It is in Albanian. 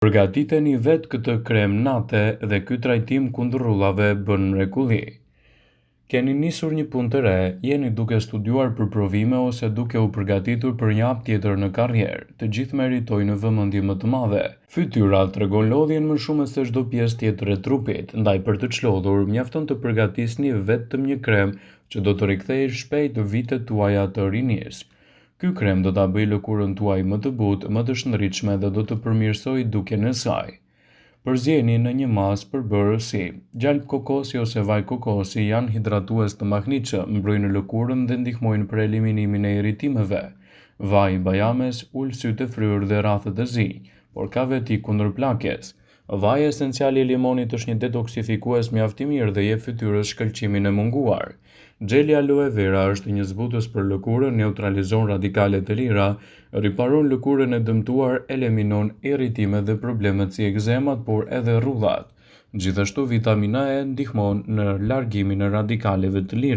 Përgatiteni vetë këtë krem nate dhe ky trajtim kundër rrudhave bën mrekulli. Keni nisur një punë të re, jeni duke studiuar për provime ose duke u përgatitur për një hap tjetër në karrierë. Të gjithë meritojnë vëmendje më të madhe. Fytyra tregon lodhjen më shumë se çdo pjesë tjetër e trupit, ndaj për të çlodhur, mjafton të përgatisni vetëm një krem që do të rikthejë shpejt vitet tuaja të rinisë. Ky krem do ta bëjë lëkurën tuaj më të butë, më të shndritshme dhe do të përmirësojë dukjen e saj. Përzieni në një masë përbërës si gjalpë kokosi ose vaj kokosi janë hidratues të mahnitshëm, mbrojnë lëkurën dhe ndihmojnë për eliminimin e irritimeve. Vaji i bajames ul sytë e fryrë dhe rrathët e zinj, por ka veti kundër plakjes. Vaji esencial i limonit është një detoksifikues mjaft i mirë dhe jep fytyrës shkëlqimin e munguar. Xheli aloe vera është një zbutës për lëkurën, neutralizon radikalet e lira, riparon lëkurën e dëmtuar, eliminon irritimet dhe problemet si ekzemat, por edhe rrudhat. Gjithashtu vitamina E ndihmon në largimin e radikaleve të lira.